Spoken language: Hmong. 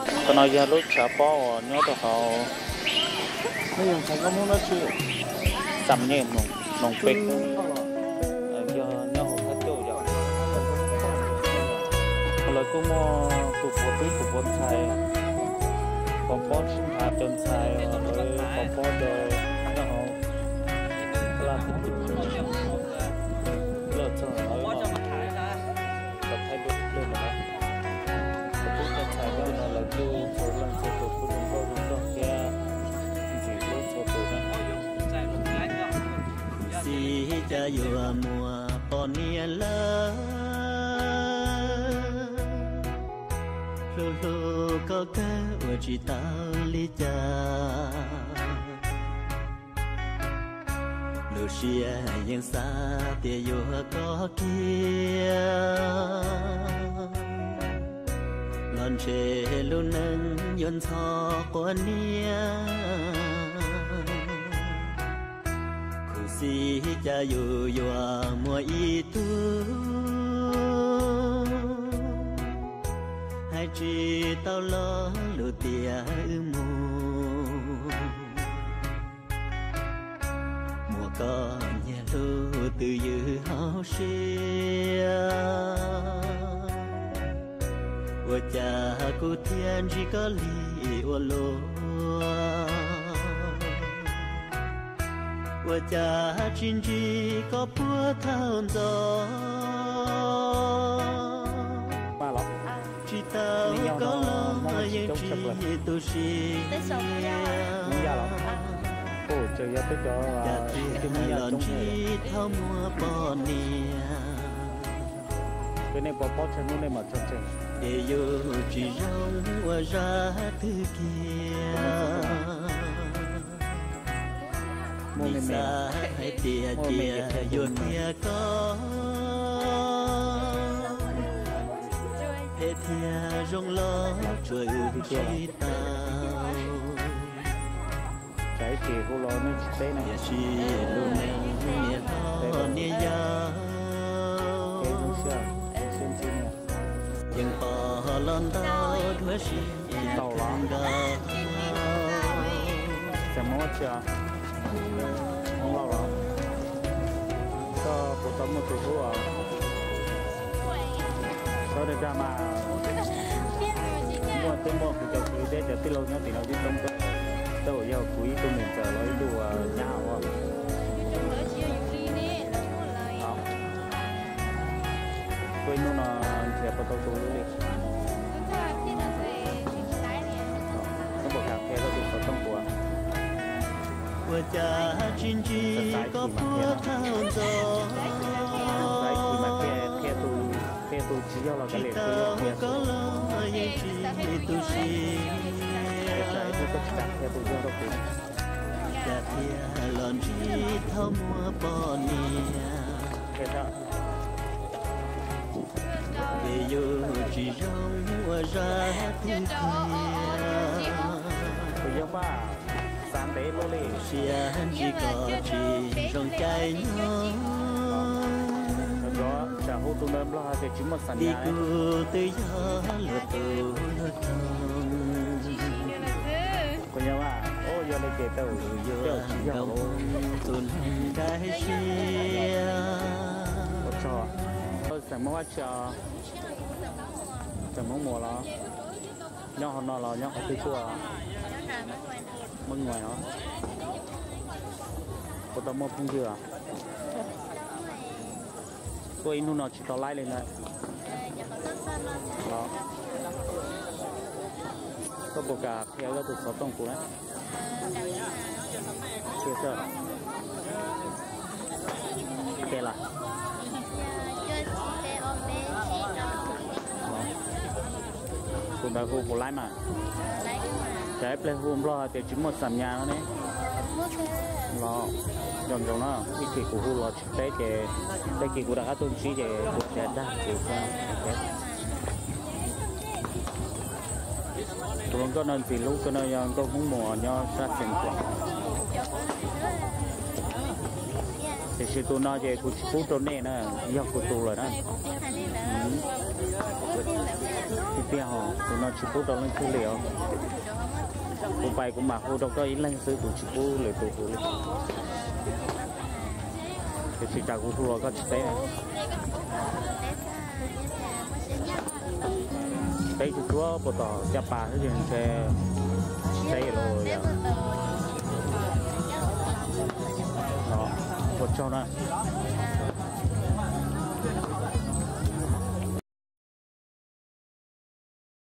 Qhov no yog lub tshav pob uas nyob rau hauv Xam Nyej Noom Pes, yog nyob hauv Thaj Cauj yom. Lawv kuj muaj tus puav tub tus puav ntxhais, pov pob sib nrhav rau ntxhais, lawv pov pob rau nyob hauv laj txog lawv los thaij duab pliag ntawd na. Tus tub cov ntxhais nyob no lawv kuj txhua leej txhua tus kuj zoo nkauj zoo nraug thiab ntxim hlub txhua tus na. Xib cas yuav muaj poj niam lawm, hlub hlub koj kawg ua tsis tau li cas. Lub siab yeej xav tias yuav koj kiag, los ntshe lub neej yuav ntxhov quav niam. Khuv xim cas yus yuav muaj ib tug, hais tsis tau lo lus tias wb mus. Muaj koj nyiag hlub twb ywm hauv siab, ua cas kuv thiaj ntsib koj li ua luaj? Ua cas tsis ntsib koj puag thaum ntxov? Tsis tau koj los yeej tsis tu siab, cas thiaj los ntsib thaum muaj poj niam. Ces yus tsis zoo ua zaj twg kiag, vim xav hais tias cia yuav tiag koj, phem thiab zoo los tsuas wb tsis tau. Tsam ib chim hu los nej tsis teb na. Tiam sis lub neej niaj hlob niaj yau, yeej pom los ntau dua si tsis tau los nkaus. Txawm Hmoob ua tsi os? Hmoob Lauj los? Koj puas tau muaj tus hlub os? Koj dag dag mas. Muaj twb muaj kuv cov kwv thiab cov tij laug nyob tim no twb coob kawg, tab sis yog kuv ib tug me ntxawm los ib tug nyab os. Tuaj ib hnub no nrhiav puas tau tus hlub li. Koj puas kam qhia koj tus xov tooj kuv? Ua cas tsis ntsib koj puag thaum ntxov? Xav ib chim mas qhia, qhia tus, qhia tus tsis yog los kav liam, tsis tau qhia koj los yeej tsis tu siab, es tsam ib hnub koj tsis kam qhia tus yog rau kuv, cas thiaj los ntsib thaum muaj poj niam. Qhia tau. Vim yus tsis zoo ua zaj twg kiag, kuv yog mas xav ntev luaj li, siab ntsib koj tsis zoo caij nyoog. Yog tsam hu tus ntawd Nplog hais tias tsis muaj xam nyas, kuv yog mas, yog li ces tau, yus yuav nkoos tus neeg nkag siab. Ua tsaug. Xeem Hmoob dab tsi os? Xeem Hmoob Muas los? Nyob hauv no los nyob qhov twg tuaj? Muaj nyuam os. Puas tau muaj phooj ywg os? Tuaj ib hnub no tsis tau laib li na. Koj puas kam qhia koj tus xov tooj kuv na? Qhia los? Tus ntawd hu puas laib mas? Cas ib pliag hu Nplog hais tias tsis muaj xam nyas no ne. Los, nco ntsoov na, ib chim kuv hu los tsis teb ces, tag kis kuv rov qab tuaj ntsib ces kuv tsis dag kuv. Tus hluas nkauj no ntxim hlub kawg no yog nkauj Hmoob Muas nyob sab Xeev Khuam. Tiam Tab sis tus no ces kuv tsis pub rau nej na, yog kuv tus lawm na. Tiag tiag os, tus no tsis pub rau leej twg li os. Kuv pais kuv mam hu rau koj ib leeg xwb, kuv tsis pub lwm tus tus li. Tiam sis tsam kuv hu los koj tsis teb. Teb tsuag tsuag puas tom caj pas xwb ces ntshe tsis teb lawm. Ua tsaug na.